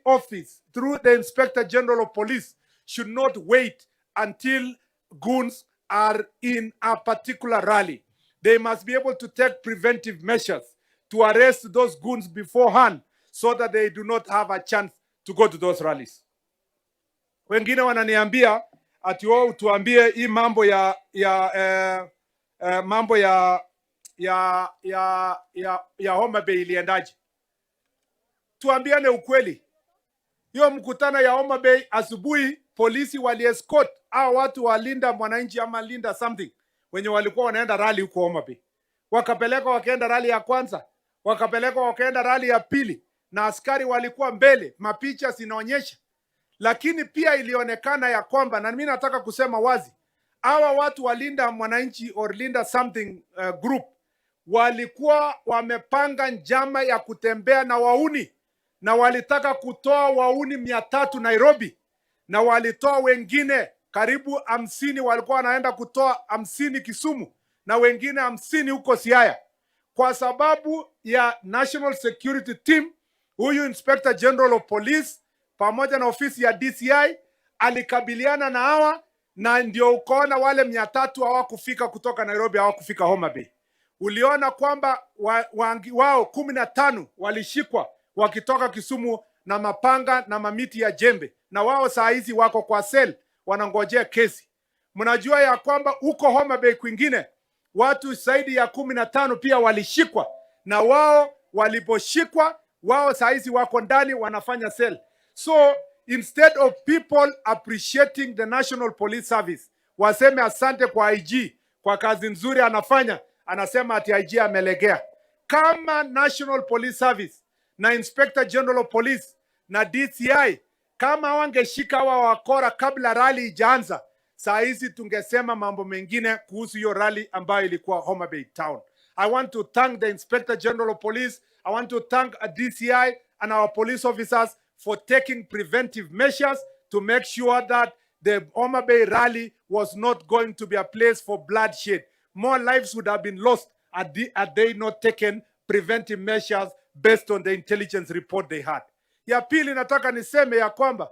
office through the Inspector General of Police should not wait until goons are in a particular rally. They must be able to take preventive measures to arrest those goons beforehand so that they do not have a chance to go to those rallies. Wengine wananiambia ati wao tuambie hii mambo ya mambo ya Homa Bay iliendaje? Tuambiane ukweli, hiyo mkutano ya Homa Bay asubuhi, polisi waliescort hao watu wa Linda Mwananchi ama Linda something wenye walikuwa wanaenda rally huko Homa Bay, wakapelekwa wakaenda rally ya kwanza, wakapelekwa wakaenda rally ya pili, na askari walikuwa mbele, mapicha zinaonyesha. Lakini pia ilionekana ya kwamba, na mimi nataka kusema wazi, hawa watu wa Linda Mwananchi or Linda something group walikuwa wamepanga njama ya kutembea na wahuni na walitaka kutoa wahuni 300 Nairobi, na walitoa wengine karibu 50, walikuwa wanaenda kutoa 50 Kisumu na wengine 50 huko Siaya, kwa sababu ya National Security Team. Huyu Inspector General of Police pamoja na ofisi ya DCI alikabiliana na hawa, na ndio ukaona wale 300 hawakufika kutoka Nairobi, hawakufika Homa Bay. Uliona kwamba wao 15 walishikwa wakitoka Kisumu na mapanga na mamiti ya jembe, na wao saa hizi wako kwa cell wanangojea kesi. Mnajua ya kwamba huko Homa Bay kwingine watu zaidi ya 15 pia walishikwa, na wao waliposhikwa, wao saa hizi wako ndani wanafanya cell. So instead of people appreciating the National Police Service, waseme asante kwa IG kwa kazi nzuri anafanya, anasema ati IG amelegea. Kama National Police Service na Inspector General of Police na DCI kama wangeshika hawa wakora kabla rally ijaanza, saa hizi tungesema mambo mengine kuhusu hiyo rally ambayo ilikuwa Homa Bay Town. I want to thank the Inspector General of Police. I want to thank DCI and our police officers for taking preventive measures to make sure that the Homa Bay rally was not going to be a place for bloodshed. More lives would have been lost had they not taken preventive measures based on the intelligence report they had. Ya pili, nataka niseme ya kwamba